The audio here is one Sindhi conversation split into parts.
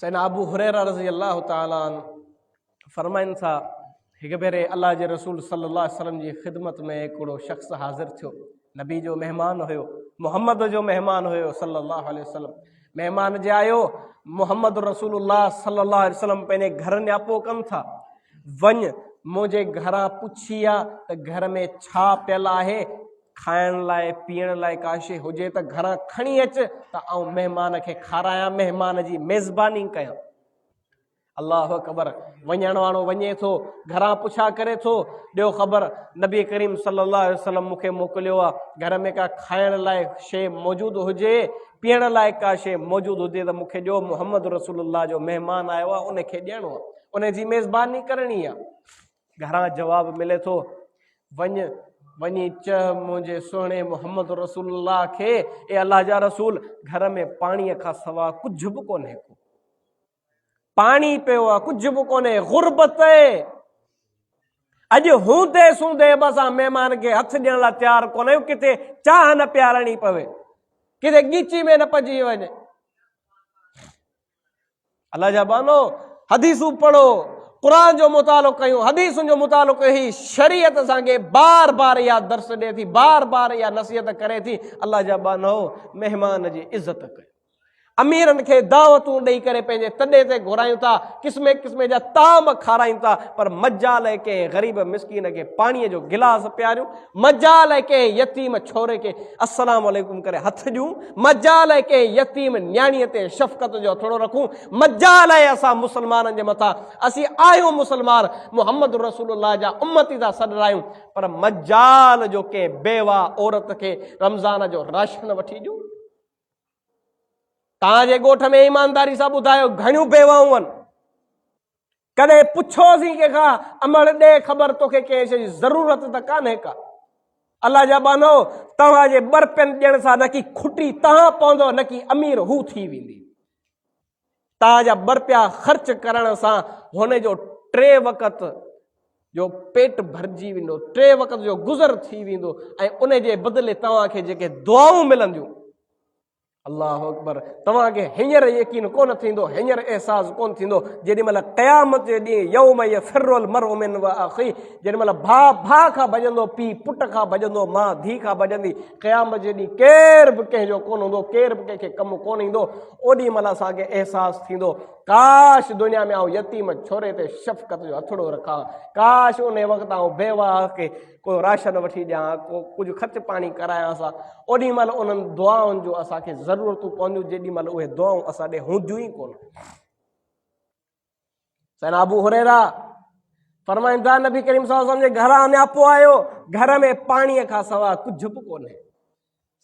سيدنا ابو هريره رضي الله تعالٰي عنه فرمائن ٿا، هڪ ڀيري الله جي رسول صلي الله عليه وسلم جي خدمت ۾ هڪڙو شخص حاضر ٿيو، نبي جو مهمان هيو، محمد جو مهمان هيو صلي الله عليه وسلم. مهمان جي آيو، محمد رسول الله صلي الله عليه وسلم پنهنجي گهر نياپو ڪن ٿا، وڃ منهنجي گهران پڇي آ ته گهر ۾ ڇا پيل آهي، کائڻ لاء پيئڻ لاء ڪا شيء هجي ته گهران کڻي اچ ته آئون مهمان کي کارايان، مهمان جي ميزباني ڪيان. الله اڪبر، وڃڻ وارو وڃي ٿو، گهران پڇا ڪري ٿو، ڏيو خبر نبي ڪريم صلي الله عليه وسلم مون کي موڪليو آ، گهر ۾ ڪا کائڻ لاء شيء موجود هجي، پيئڻ لاء ڪا شيء موجود هجي ته مون کي ڏيو، محمد رسول الله جو مهمان آيو آ، ان کي ڏيڻو آ، ان جي ميزباني ڪرڻي آ. گهران جواب ملي ٿو، وڃ، وڃي چئه منهنجي سهڻي محمد رسول الله کي، اي الله جا رسول، گهر ۾ پاڻيء کان سوا ڪجهه به ڪونهي ڪو. پاڻي پيو آ، ڪجهه به ڪونهي، غربت اي. اڄ هوندي سوندي به اسان مهمان کي هٿ ڏيڻ لاء تيار ڪونه آهيون، ڪٿي چانهه نه پيارڻي پوي، ڪٿي ڳيچي ۾ نه پئجي وڃي. الله جا بانو حديثون پڙهو، قرآن جو مطالعو ڪيون، حديثن جو مطالعو ڪيون، هي شريعت اسان کي بار بار اها درس ڏي ٿي، بار بار اها نصيحت ڪري ٿي، الله جا بانو مهمان جي عزت ڪيو. اميرن کي دعوتون ڏئي ڪري پنهنجي تڏي تي گهرايون ٿا، قسمين قسمين جا طعام کارايون ٿا، پر مجال آهي ڪنهن غريب مسڪين کي پاڻيء جو گلاس پياريون، مجال آهي ڪنهن يتيم ڇوري کي السلام عليڪم ڪري هٿ ڏيون، مجال آهي ڪنهن يتيم نياڻيء تي شفقت جو هٿڙو رکون، مجال آهي اسان مسلمانن جي مٿان، اسين آهيون مسلمان، محمد رسول الله جا امتي ٿا سڏرايون، پر مجال جو ڪنهن بيواهه عورت کي رمضان جو راشن وٺي ڏيون. توهان جي ڳوٺ ۾ ايمانداري سان ٻڌايو گهڻيون بيواهون آهن؟ ڪڏهن پڇيوسين ڪنهن کان، امڙ ڏي خبر توکي ڪنهن شيء جي ضرورت ته ڪانهي ڪا؟ الله جا ٻانهو، توهان جي ٻرپين ڏيڻ سان نڪي کٽي توهان پوندؤ نڪي امير هو ٿي ويندي. توهان جا ٻرپيا خرچ ڪرڻ سان هن جو ٽي وقت جو پيٽ ڀرجي ويندو، ٽي وقت جو گذر ٿي ويندو ۽ ان جي بدلي توهان کي جيڪي دعائون ملنديون، الله اڪبر توهان کي هينئر يقين ڪونه ٿيندو، هينئر احساس ڪونه ٿيندو، جيڏي مهل قيامت جي ڏينهن يوم يفر المرء من اخيه، جيڏي مهل ڀاء ڀاء کان ڀڄندو، پيء پٽ کان ڀڄندو، ماء ڌيء کان ڀڄندي، قيامت جي ڏينهن ڪير به ڪنهن جو ڪونه هوندو، ڪير به ڪنهن کي ڪم ڪونه ايندو، اوڏي مهل اسان کي احساس ٿيندو ڪاش دنيا ۾ آئون يتيم ڇوري تي شفقت جو هٿڙو رکان، ڪاش انهي وقت آئون بيواهه کي ڪو راشن وٺي ڏيان، ڪو ڪجهه خرچ پاڻي ڪرايانس ها. اوڏي مهل انهن دعائن جو اسان کي ضرورتون پونديون، جيڏي مهل اهي دعائون اسان ڏي هونديون ئي ڪونه. سيدنا ابو هريره فرمائن ٿا، نبي ڪريم صلي الله عليه وسلم جي گهران نياپو آيو، گهر ۾ پاڻيء کان سوا ڪجهه به ڪونهي.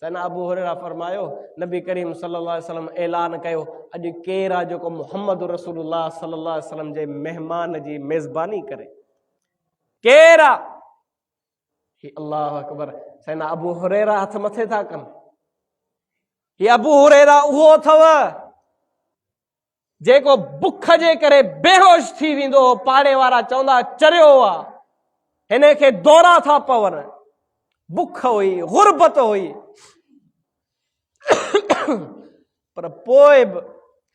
سيدنا ابو هريره فرمايو، نبي ڪريم صلي الله عليه وسلم اعلان ڪيو، اڄ ڪير آ جيڪو محمد رسول الله صلي الله عليه وسلم جي مهمان جي ميزباني ڪري؟ ڪير آ؟ هي الله اڪبر، سيدنا ابو هريره هٿ مٿي ٿا ڪن. هي ابو هريره اهو اٿو جيڪو بک جي ڪري بيهوش ٿي ويندو هو، پاڙي وارا چوندا چريو آ، هن کي دورا ٿا پون، بک هئي، غربت هئي، پر پوء به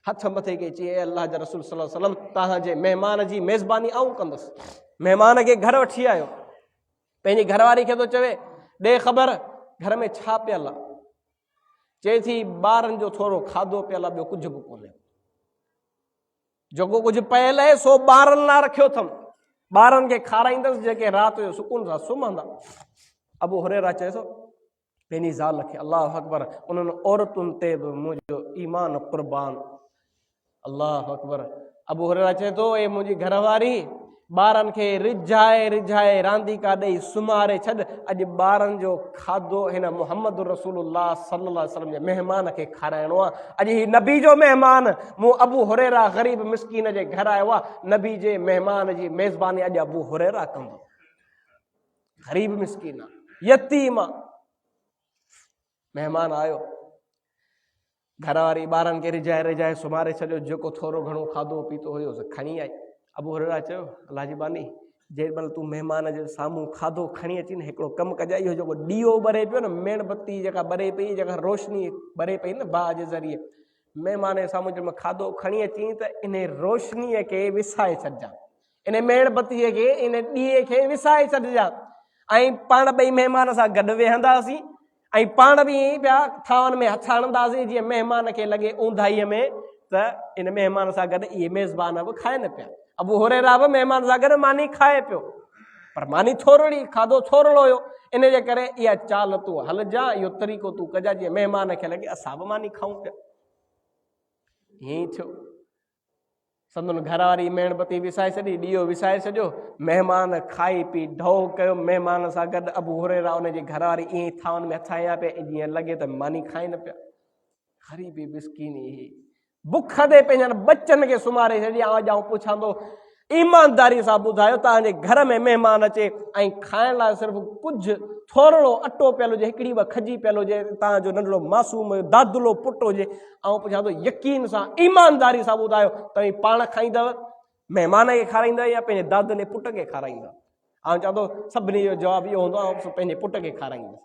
هٿ مٿي ڪئي، چي اي الله جا رسول صلي الله عليه وسلم، توهان جي مهمان جي ميزباني آئون ڪندس. مهمان کي گهر وٺي آيو، پنهنجي گهر واري کي ٿو چوي ڏي خبر گهر ۾ ڇا پيل آ؟ چئي ٿي ٻارن جو ٿورو کاڌو پيل آ، ٻيو ڪجهه به ڪونهي. جيڪو ڪجهه پيل آهي سو ٻارن لاء رکيو اٿم، ٻارن کي کارائيندس جيڪي رات جو سڪون سان سمهندا. ابو هريره چئي ٿو پنهنجي زال کي، الله اڪبر، انهن عورتن تي به منهنجو ايمان قربان. الله اڪبر. ابو هريره چئي ٿو اي منهنجي گهر واري، ٻارن کي رجهائي رجهائي رانديڪا ڏئي سمهاري ڇڏ، اڄ ٻارن جو کاڌو هن محمد رسول الله صلي الله عليه وسلم جي مهمان کي کارائڻو آ. اڄ هي نبي جو مهمان مون ابو هريره غريب مسڪين جي گهر آيو آ، نبي جي مهمان جي ميزباني اڄ ابو هريره ڪندو. غريب مسڪين آ، يتيم آ. مهمان آيو، گهر واري ٻارن کي رجائي رجائي سمهاري ڇڏيو، جيڪو ٿورو گهڻو کاڌو پيتو هيو سو کڻي آئي. ابو هريره چيو، الله جي ٻانهي، جنهن مهل تون مهمان جي سامهون کاڌو کڻي اچين، هڪڙو ڪم ڪجانء، اهو جيڪو ڏيئو ٻري پيو نه، ميڻ بتي جيڪا ٻري پئي، جيڪا روشني ٻري پئي نه باهه جي ذريعي، مهمان جي سامهون جنهن مهل کاڌو کڻي اچين ته انهي روشنيء کي وسائي ڇڏجان. انهي ميڻ بتيء کي، انهي ڏيئي کي وسائي ڇڏجان. ۽ پاڻ ٻئي مهمان سان گڏ ويهنداسين ۽ پاڻ به ائين پيا ٿانون ۾ هٿ هڻنداسين جيئن مهمان کي لڳي اونداهيء ۾ ته ان مهمان سان گڏ اهي ميزبان به کائن پيا. ابو هريره به مهمان سان گڏ ماني کائي پيو. پر ماني ٿورڙي، کاڌو ٿورڙو هيو، ان جي ڪري اها چال تون هلجان، اهو طريقو تون ڪجان جيئن مهمان کي لڳي اسان به ماني کائون پيا. ائين ئي ٿيو. سندن گهر واري ميڻ بتي وسائي ڇڏي، ڏيئو وسائي ڇڏيو. مهمان کائي پي ڍؤ ڪيو. مهمان سان گڏ ابو هريره ان جي گهر واري ائين ئي ٿانون ۾ هٿ هنيا پيا ۽ جيئن لڳي ته ماني کائين پيا. غريبي مسڪيني هئي. بک تي پنهنجن ٻچن کي سمهاري ڇڏي. آئون اڄ آئون پڇان ٿو ايمانداري سان ٻڌايو توهان جي گهر ۾ مهمان اچي ۽ کائڻ لاء صرف ڪجهه ٿورڙو اٽو پيل هجي هڪڙي ٻه کجي پيل هجي توهان جو ننڍڙو معصوم دادلو پٽ هجي آئون پڇان ٿو يقين سان ايمانداري سان ٻڌايو توهين پاڻ کائيندؤ مهمان کي کارائيندؤ يا پنهنجي دادلي پٽ کي کارائيندؤ آئون چوان ٿو سڀني جو جواب اهو هوندو آئون پنهنجي پٽ کي کارائيندس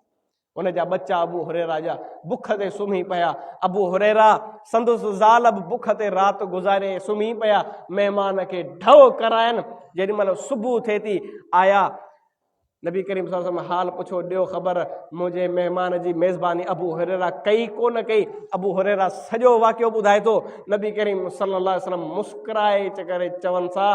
ان جا ٻچا ابو هريره جا بک تي سمهي پيا. ابو هريره سندس زال به بک تي رات گذاري سمهي پيا. مهمان کي ڍؤ ڪرائن. جيڏي مهل صبح ٿئي ٿي آيا. نبي ڪريم صلي الله عليه وسلم حال پڇيو ڏيو خبر منهنجي مهمان جي ميزباني ابو هريره ڪئي ڪو نه ڪئي. ابو هريره سڄو واقعو ٻڌائي ٿو. نبي ڪريم صلي الله عليه وسلم مسڪرائي ڪري چون ٿا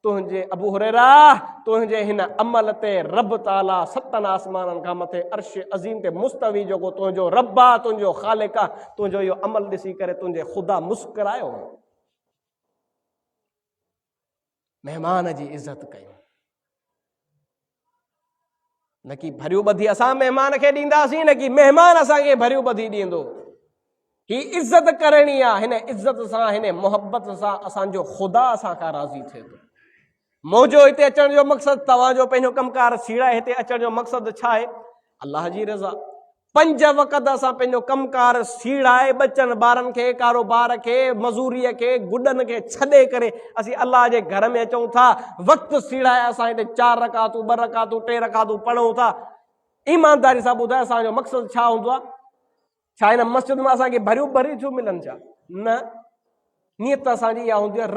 تنهنجي ابو هريره! تنهنجي هن عمل تي رب تعاليٰ ستن آسمانن کان مٿي عرش عظيم تي مستوي جيڪو تنهنجو رب آ، تنهنجو خالق آ، تنهنجو اهو عمل ڏسي ڪري تنهنجي خدا مسڪرايو هو. مهمان جي عزت ڪيون. نڪي ڀريون ٻڌي اسان مهمان کي ڏينداسين، نڪي مهمان اسان کي ڀريون ٻڌي ڏيندو. هي عزت ڪرڻي آ، هن عزت سان، هن محبت سان اسان جو خدا اسان کان راضي ٿئي ٿو. منهنجو هتي اچڻ جو مقصد، توهان جو پنهنجو ڪم ڪار سيڙائي هتي اچڻ جو مقصد ڇا آهي؟ الله جي رضا. پنج وقت اسان پنهنجو ڪم ڪار سيڙائي ٻچن ٻارن کي، ڪاروبار کي، مزوريء کي، گڏن کي ڇڏي ڪري اسين الله جي گهر ۾ اچون ٿا. وقت سيڙائي اسان هتي چار رڪعتون، ٻه رڪعتون، ٽي رڪعتون پڙهون ٿا. ايمانداري سان ٻڌايو اسان جو مقصد ڇا هوندو آهي؟ ڇا هن مسجد مان اسان کي ڀريون ڀريون ٿيون ملن ڇا؟ نه، نيت اسان جي اها هوندي آهي رب.